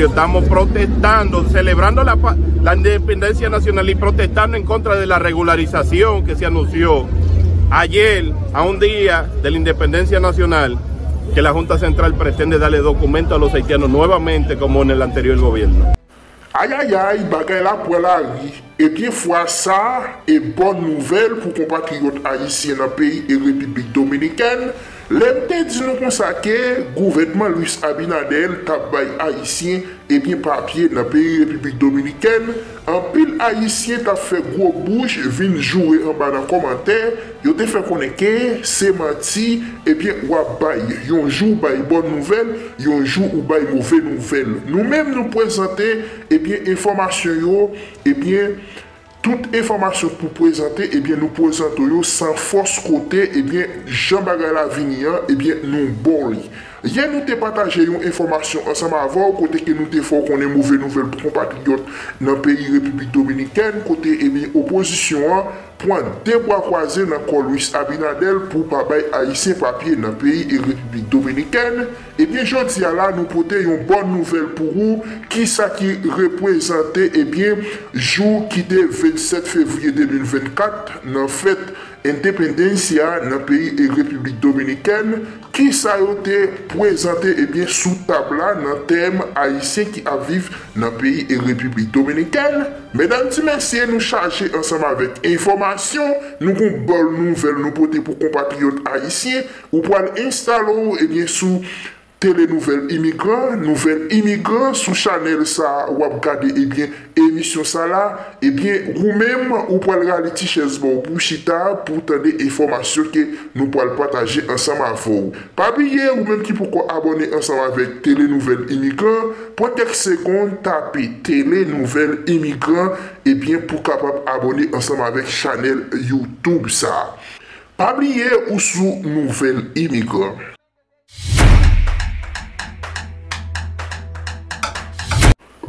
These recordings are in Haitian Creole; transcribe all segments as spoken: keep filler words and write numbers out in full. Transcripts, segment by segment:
Estamos protestando, celebrando la, pa- la independencia nacional y protestando en contra de la regularización que se anunció ayer, a un día de la independencia nacional, que la Junta Central pretende darle documento a los haitianos nuevamente como en el anterior gobierno. Ayayay, bagay la pran lari. Ebyen, fwa sa, e bòn nouvèl pou konpatriyòt ayisyen nan peyi e Repiblik Dominikèn, lè m te di nou konsa ke gouvènman Luis Abinader t ap bay ayisyen, ebyen, papye nan peyi Repiblik Dominikèn, anpil ayisyen t ap fè gwo bouch, vin joure anba nan kòmantè, yo te fè konnen ke se manti, ebyen, w ap bay, yon jou w bay bòn nouvèl, yon jou ou bay move nouvèl. Nou menm, nou prezante, ebyen, enfòmasyon yo, ebyen, tout enfòmasyon pou prezante, ebyen, nou prezante yo san fòs kote, ebyen, jan bagay la vini an, ebyen, nou ba w li. Yè, nou te pataje yon enfòmasyon ansanm avè w, kote ke nou te fè w konnen move nouvèl pou konpatriyòt nan peyi Repiblik Dominikèn, kote, ebyen, opozisyon an pran de bwa kwaze nan kò Luis Abinader pou pa bay ayisyen papye nan peyi e Repiblik Dominikèn. Ebyen, jodi a la, nou pote yon bòn nouvèl pou ou, kisa ki reprezante, ebyen, jou ki te vennsèt fevriye de mil vennkat, nan fèt Independencia nan peyi e Repiblik Dominikèn, kisa yo te prezante, ebyen, sou tab la nan tèm ayisyen ki ap viv nan peyi e Repiblik Dominikèn. Medam, ti mesye, nou chaje ansanm avèk enfòmasyon, nou gon bòn nouvèl nou pote pou konpatriyòt ayisyen, ou pral enstale w, ebyen, sou Tele Nouvèl Imigran, Nouvèl Imigran, sou chanèl sa a, w ap gade, ebyen, emisyon sa la, ebyen, ou menm, ou pral rale ti chèz ba w pou w chita, pou w tande enfòmasyon ke nou pral pataje ansanm avè w. Pa bliye, ou menm ki poko abòne ansanm avèk Tele Nouvèl Imigran, pran kèk segonn, tape Tele Nouvèl Imigran, ebyen, pou w kapab abòne ansanm avèk chanèl YouTube sa a. Pa bliye, ou sou Nouvèl Imigran.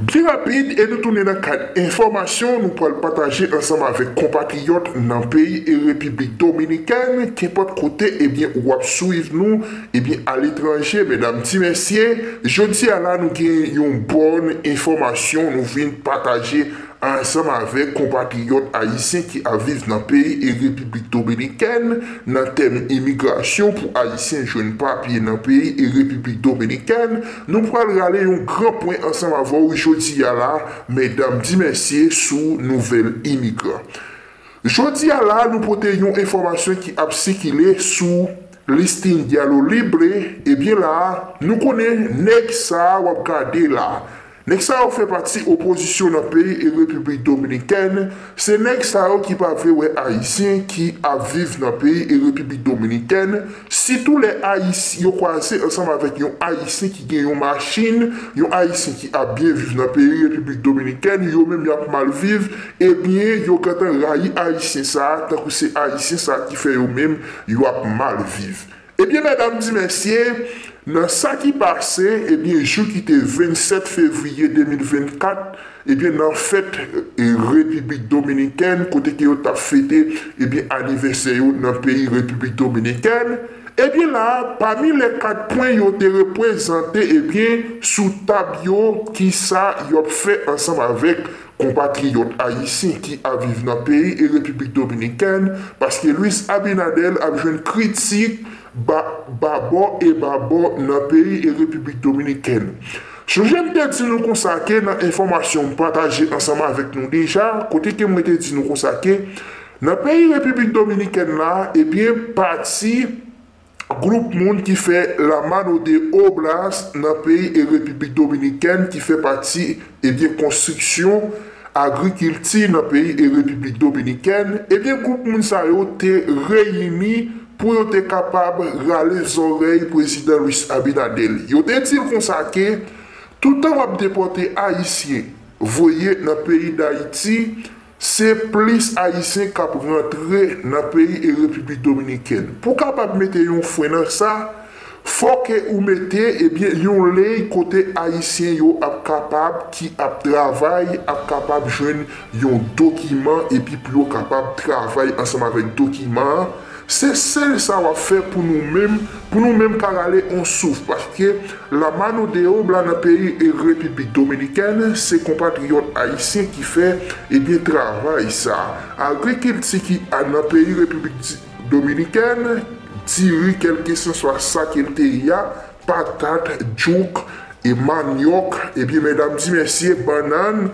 Byen rapid, e nou tounen nan kad enfòmasyon nou pral pataje ansanm avèk konpatriyòt nan peyi e Repiblik Dominikèn, kenpòt kote, ebyen, ou ap swiv nou, ebyen, aletranje, medam, ti mesye, jodi a la, nou gen yon bòn enfòmasyon nou vin pataje ansanm avèk konpatriyòt ayisyen ki ap viv nan peyi e Repiblik Dominikèn, nan tèm imigrasyon pou ayisyen jwenn papye nan peyi e Repiblik Dominikèn, nou pral rale yon gran pwen ansanm avè w jodi a la, medam, ti mesye, sou nouvèl imigran. Jodi a la, nou pote yon enfòmasyon ki ap sikile sou Listín Diálogo Libre, ebyen la a, nou konnen nèg sa a w ap gade la a. Nèg sa yo fè pati opozisyon nan peyi e Repiblik Dominikèn. Se nèg sa yo ki pa vle wè ayisyen ki ap viv nan peyi e Repiblik Dominikèn. Sitou lè ayisyen yo kwaze ansanm avèk yon ayisyen ki gen yon machin, yon ayisyen ki ap byen viv nan peyi Repiblik Dominikèn, yo menm y ap mal viv, ebyen, yo gentan rayi ayisyen sa a, tankou se ayisyen sa a ki fè yo menm, yo ap mal viv. Ebyen, medam, ti mesye, nan sa ki pase, ebyen, jou ki te vennsèt fevriye de mil vennkat, ebyen, nan fèt, e, Repiblik Dominikèn, kote ke yo t ap fete, ebyen, anivèsè yo nan peyi Repiblik Dominikèn, ebyen, la a, pami lè kat pwen yo te reprezante, ebyen, sou tab yo, kisa yo ap fè ansanm avèk konpatriyòt ayisyen ki ap viv nan peyi e Repiblik Dominikèn, paske Luis Abinader ap jwenn kritik ba, babò e babò nan peyi e Repiblik Dominikèn. Sonje m te di nou konsa ke nan enfòmasyon m pataje ansanm avèk nou deja, kote ke mwen te di nou konsa ke nan peyi Repiblik Dominikèn la, ebyen, pati gwoup moun ki fè La Mano de Obras nan peyi e Repiblik Dominikèn, ki fè pati, ebyen, konstriksyon, agrikilti nan peyi e Repiblik Dominikèn, ebyen, gwoup moun sa yo te reyini pou yo te kapab rale zòrèy prezidan Luis Abinader. Yo te di l konsa ke toutan w ap depòte ayisyen voye nan peyi Dayiti, se plis ayisyen k ap rantre nan peyi e Repiblik Dominikèn. Pou kapab mete yon fwen nan sa, fò ke ou mete, ebyen, yon ley kote ayisyen yo ap kapab, ki ap travay, ap kapab jwenn yon dokiman, epi pou yo kapab travay ansanm avèk dokiman an, Se sèl sa w ap fè pou nou menm, pou nou menm ka rale yon souf, paske la mano de obra nan peyi e Repiblik Dominikèn, se konpatriyòt ayisyen ki fè, ebyen, travay sa. Agrikilti ki a nan peyi Repiblik Di-, Dominikèn, diri, kèlkeswa sa ke l te ye a, patat, jouk, e manyòk, ebyen, medam di mesye, bannann,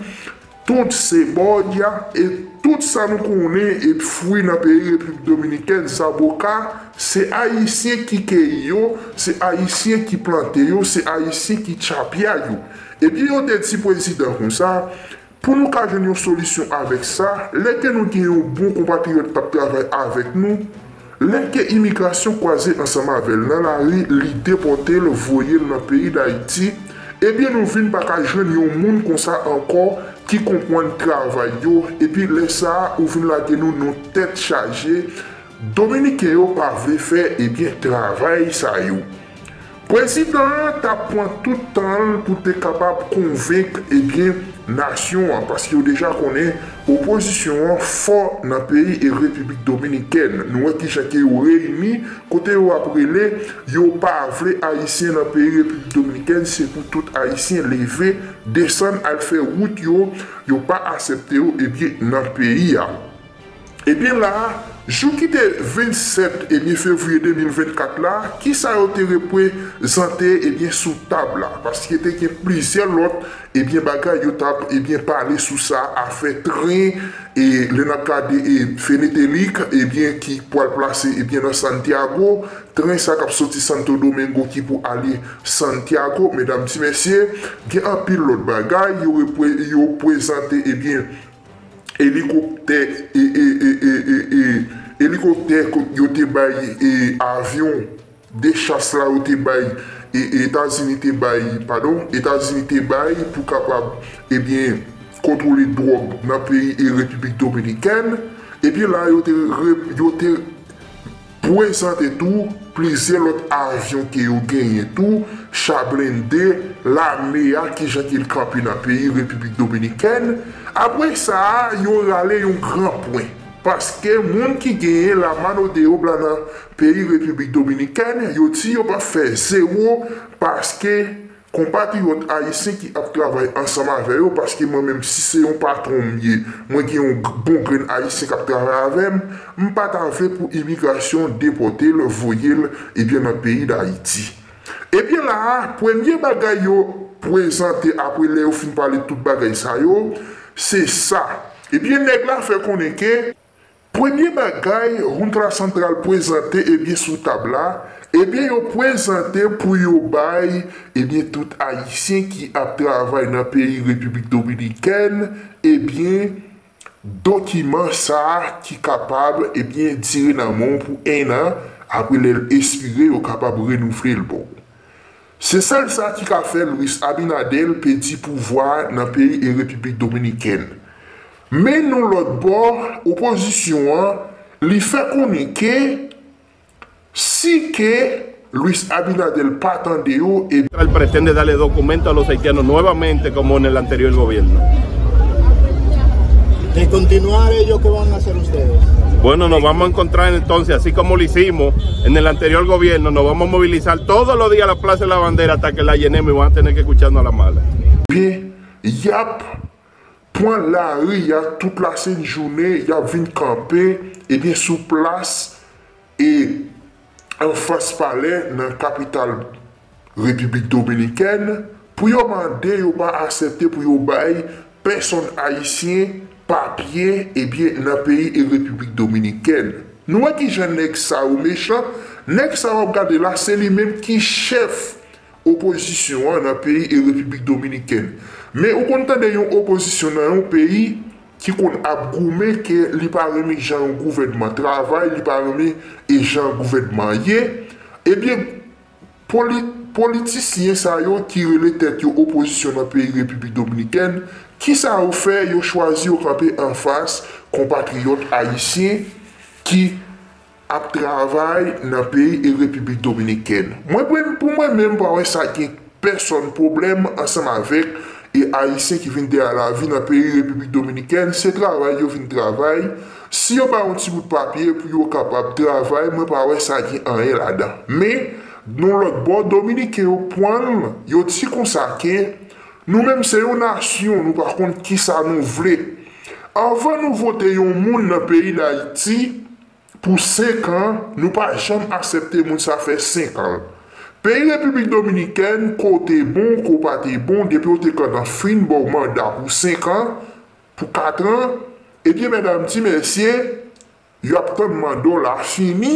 tout se bòdya, e tout sa nou konnen, e fwi nan peyi Repiblik Dominikèn, zaboka, se ayisyen ki keyi yo, se ayisyen ki plante yo, se ayisyen ki tchapya yo. Ebyen, yo te di prezidan konsa, pou nou ka jwenn yon solisyon avèk sa, lè ke nou gen yon bon konpatriyòt k ap travay avèk nou, lè ke imigrasyon kwaze ansanm avè l nan lari, li depòte l, voye l nan peyi Dayiti, ebyen, nou vin pa ka jwenn yon moun konsa ankò ki konprann travay yo, epi lè sa a, ou vin lage nou nan tèt chaje. Dominiken yo pa vle fè, ebyen, travay sa yo. Prezidan an t ap pran tout tan l pou te kapab konvenk, ebyen, nasyon an, paske yo deja konnen opozisyon an fò nan peyi e Repiblik Dominikèn. Nou wè kijan ke yo reyini, kote yo ap rele, yo pa vle ayisyen nan peyi Repiblik Dominikèn, se pou tout ayisyen leve, desann, al fè wout yo, yo pa aksepte yo, ebyen, nan peyi a. Ebyen la, jou ki te vennsèt, ebyen, fevriye de mil vennkat la, kisa yo te reprezante, ebyen, sou tab la? Paske te gen plizyè lòt, ebyen, bagay yo t ap, ebyen, pale sou sa, afè tren, e lè n ap gade, e Fenetelik, ebyen, ki pral plase, ebyen, nan Santiago, tren sa k ap soti Santo Domingo ki pou ale Santiago, medam, ti mesye, gen anpil lòt bagay, yo repre-, yo prezante, ebyen, elikoptè, e, e, e, e, e, e, elikoptè ko-, yo te bay, e, avyon de chas la yo te bay, e, e, Etazini te bay, padon, Etazini te bay pou kapab, ebyen, kontwole dwòg nan peyi e Repiblik Dominikèn. Ebyen la, yo te re-, yo te prezante tou plizyè lòt avyon ke yo genyen tou, cha blende, lame a, kijan ke l kanpe nan peyi Repiblik Dominikèn. Apre sa a, yo rale yon gran pwen. Paske moun ki genyen la mano de obra nan peyi Repiblik Dominikèn, yo di yo p ap fè zewo, paske konpatriyòt ayisyen ki ap travay ansanm avè yo, paske mwen menm, si se yon patwon m ye, mwen gen yon g-, bon grenn ayisyen k ap travay avè m, m pa ta vle pou imigrasyon depòte l, voye l, ebyen, nan peyi Dayiti. Ebyen la a, premye bagay yo prezante apre lè yo fin pale tout bagay sa yo, se sa. Ebyen, nèg la fè konnen ke premye bagay Junta Central prezante, ebyen, sou tab la, ebyen, yo prezante pou yo bay, ebyen, tout ayisyen ki ap travay nan peyi Repiblik Dominikèn, ebyen, dokiman sa a ki kapab, ebyen, dire nan men w pou enn an, apre lè l espire, yo kapab renouvle l ba w. Se sèl sa ki ka fè Luis Abinader pèdi pouvwa a nan peyi e Repiblik Dominikèn. Men nan lòt bò, opozisyon an, li fè konnen ke si ke Luis Abinader pa tande yo, e Él pretende darle documento a los haitianos nuevamente como en el anterior gobierno. De continuar ellos, ¿qué van a hacer ustedes? Bueno, nos vamos a encontrar entonces, así como lo hicimos en el anterior gobierno, nos vamos a movilizar todos los días a la Plaza de la Bandera hasta que la llenemos y van a tener que escucharnos a la mala. Ebyen, y ap pran lari a tout lasent jounen, y ap vin kanpe, ebyen, sou plas, e anfas palè nan kapital Repiblik Dominikèn, pou yo mande, yo pa aksepte pou yo bay pèsonn ayisyen papye, ebyen, nan peyi e Repiblik Dominikèn. Nou wè kijan nèg sa yo mechan. Nèg sa w ap gade la, se li menm ki chèf opozisyon an nan peyi e Repiblik Dominikèn. Men ou konn tande yon opozisyon nan yon peyi ki konn ap goumen ke li pa renmen jan yon gouvènman travay, li pa renmen e jan gouvènman ye. Ebyen, poli-, politisyen sa yo ki rele tèt yo opozisyon nan peyi Repiblik Dominikèn, kisa yo fè? Yo chwazi yo kanpe anfas konpatriyòt ayisyen ki ap travay nan peyi e Repiblik Dominikèn. Mwen, pou, pou mwen menm, m pa wè sa gen pèsonn pwoblèm ansanm avèk e ayisyen ki vin dèyè lavi nan peyi Repiblik Dominikèn. Se travay yo vin travay, Si yo ba yon ti bout papye pou yo kapab travay, mwen pa wè sa gen anyen ladan. Men, nan lòt bò, Dominiken yo pran l, yo di konsa ke nou menm se yon nasyon, nou pa konn kisa nou vle. Anvan nou vote yon moun nan peyi Dayiti pou senk an, nou pa janm aksepte moun sa fè senk an. Peyi Repiblik Dominikèn, ke w te bon, ke w pa te bon, depi yo te gentan fin ba w manda pou senk an, pou kat an, ebyen, medam di mesye, y ap tann manda w la fini,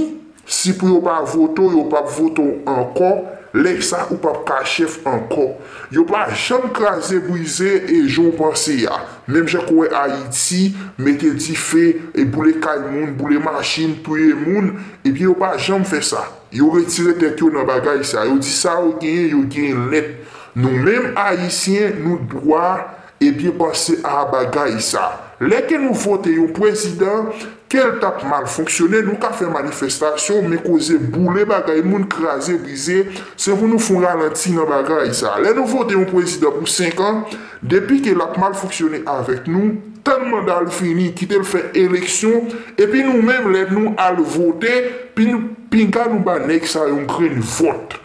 si pou yo pa vote w, yo p ap vote w ankò, lè sa ou p ap ka chèf ankò. Yo pa janm kraze brize e jan w panse a. Menm jan ke w wè Ayiti, mete dife, e boule kay moun, boule machin, touye moun, ebyen, yo pa janm fè sa. Yo retire tèt yo nan bagay sa. Yo di sa yo genyen, yo genyen nèt. Nou menm Ayisyen, nou dwa, ebyen, panse a bagay sa. Lè ke nou vote yon prezidan, ke l t ap mal fonksyone, nou ka fè manifestasyon, men koze boule bagay moun, kraze, brize, se pou nou fè yon ralanti nan bagay sa. Lè nou vote yon prezidan pou senk an, depi ke l ap mal fonksyone avèk nou, tann manda l fini, kite l fè eleksyon, epi nou menm, lè nou al vote, pi nou, pinga nou ba nèg sa yon grenn vòt.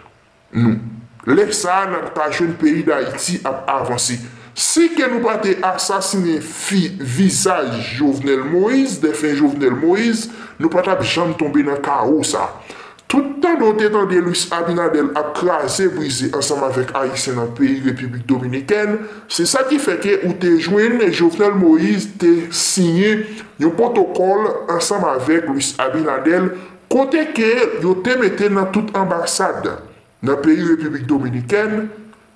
Nou. Lè sa a, n ap ka jwenn peyi Dayiti ap avanse. Si ke nou pa te asasinen fi, vizaj Jovenel Moïse, defen Jovenel Moïse, nou pa t ap janm tonbe nan kawo sa. Tout tan nou te tande Luis Abinader ap kraze brize ansanm avèk Ayisyen nan peyi Repiblik Dominikèn, se sa ki fè ke ou te jwenn Jovenel Moïse te siyen yon pwotokòl ansanm avèk Luis Abinader, kote ke yo te mete nan tout anbasad nan peyi Repiblik Dominikèn,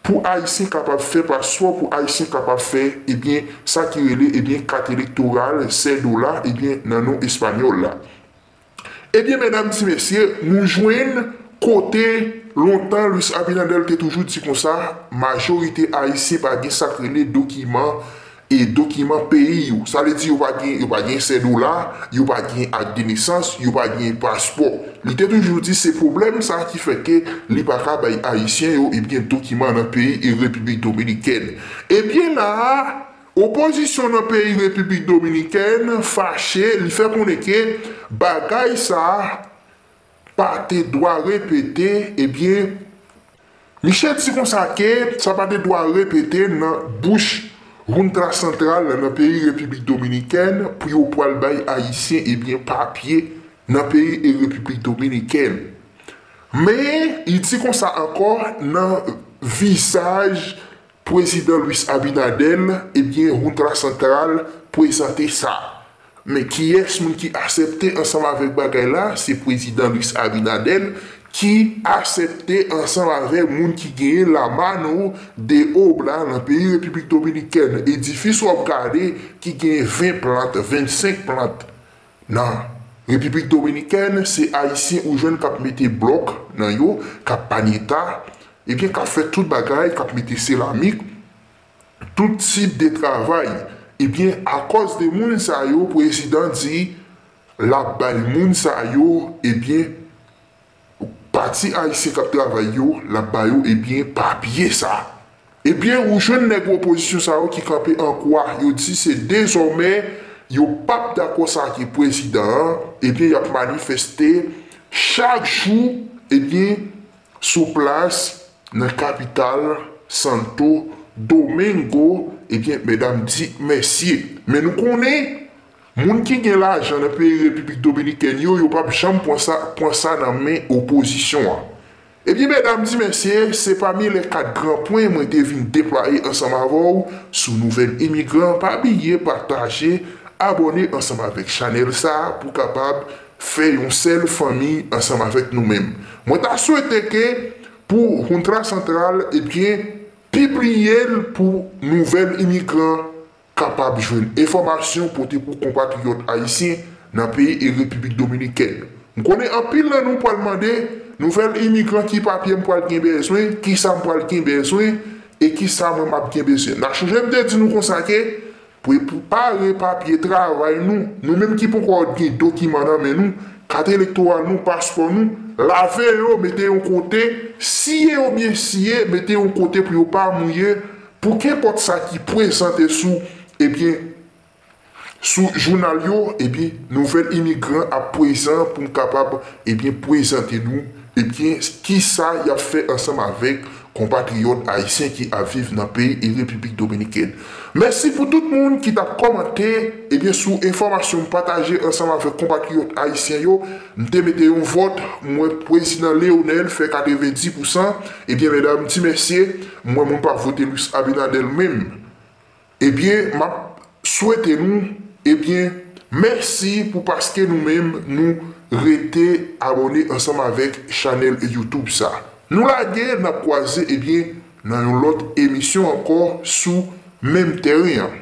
pou Ayisyen kapab fè paspò, pou Ayisyen kapab fè, ebyen, sa ki rele, ebyen, kat elektoral, sèt dola, ebyen, nan non espanyòl la. Ebyen, medam, ti mesye, nou jwenn kote lontan Luis Abinader te toujou di konsa, majorite Ayisyen pa gen sa k rele dokiman e dokiman peyi yo. Sa vle di yo pa gen, yo pa gen sèt dola, yo pa gen ak de nesans, yo pa gen paspò. Li te toujou di se pwoblèm sa ki fè ke li pa ka bay Ayisyen yo, ebyen, dokiman nan peyi e Repiblik Dominikèn. Ebyen la a, opozisyon nan peyi Repiblik Dominikèn fache, li fè konnen ke bagay sa a pa te dwa repete, ebyen, Michel di konsa ke sa pa te dwa repete nan bouch Junta Central nan peyi Repiblik Dominikèn pou yo pral bay Ayisyen, ebyen, papye nan peyi e Repiblik Dominikèn. Men, li di konsa ankò nan vizaj Prezidan Luis Abinader, ebyen, Junta Central prezante sa. Men kiyès moun ki aksepte ansanm avèk bagay la? Se prezidan Luis Abinader ki aksepte ansanm avèk moun ki genyen lamano de obra nan peyi Repiblik Dominikèn. Edifis w ap gade ki genyen ven plant, vennsenk plant nan Repiblik Dominikèn, se Ayisyen ou jwenn k ap mete blòk nan yo, k ap panyeta, ebyen k ap fè tout bagay, k ap mete seramik, tout tip de travay. Ebyen, akòz de moun sa yo, prezidan di l ap bay moun sa yo, ebyen, pati ayisyen k ap travay yo, l ap ba yo, ebyen, papye sa. Ebyen, ou jwenn nèg opozisyon sa yo ki kanpe an kwa, yo di se dezòmè yo p ap dakò sa ke prezidan an, ebyen, y ap manifeste chak jou, ebyen, sou plas nan kapital Santo Domingo, ebyen, medam di mesye. Men nou konnen, moun ki gen lajan nan peyi Repiblik Dominikèn yo, yo p ap janm pran sa, pran sa nan men opozisyon an. Ebyen, medam di mesye, se pami lè kat gran pwen mwen te vin deplwaye ansanm avè w sou Nouvèl Imigran. Pa bliye pataje, abòne ansanm avèk chanèl sa a pou kapab fè yon sèl fanmi ansanm avèk nou menm. Mwen ta swete ke pou Junta Central, ebyen, pibliye l pou Nouvèl Imigran kapab jwenn enfòmasyon pote pou konpatriyòt ayisyen nan peyi e Repiblik Dominikèn. M konnen anpil nan nou pral mande, Nouvèl Imigran, ki papye m pral gen bezwen, kisa m pral gen bezwen, e kisa mwen m ap gen bezwen. N ap chonje m te di nou konsa ke, prepare papye travay nou, nou menm ki poko gen dokiman nan men nou, kat elektoral nou, paspò nou, lave yo, mete yon kote, siye yo byen siye, mete yon kote pou yo pa mouye, pou kenpòt sa ki prezante sou, ebyen, sou jounal yo, ebyen, nouvèl imigran ap prezan pou m kapab, ebyen, prezante nou, ebyen, kisa y ap fè ansanm avèk konpatriyòt ayisyen ki ap viv nan peyi e Repiblik Dominikèn. Mèsi pou tout moun ki t ap kòmante, ebyen, sou enfòmasyon m pataje ansanm avèk konpatriyòt ayisyen yo. M te mete yon vòt, m wè prezidan Leonel fè katrevenndis pousan. Ebyen, medam, ti mesye, m wè moun pa vote Luis Abinader menm. Ebyen, m ap swete nou, ebyen, mèsi pou paske nou menm nou rete abòne ansanm avèk chanèl YouTube sa. Nou lage, n ap kwaze, ebyen, nan yon lòt emisyon ankò sou menm tèren an.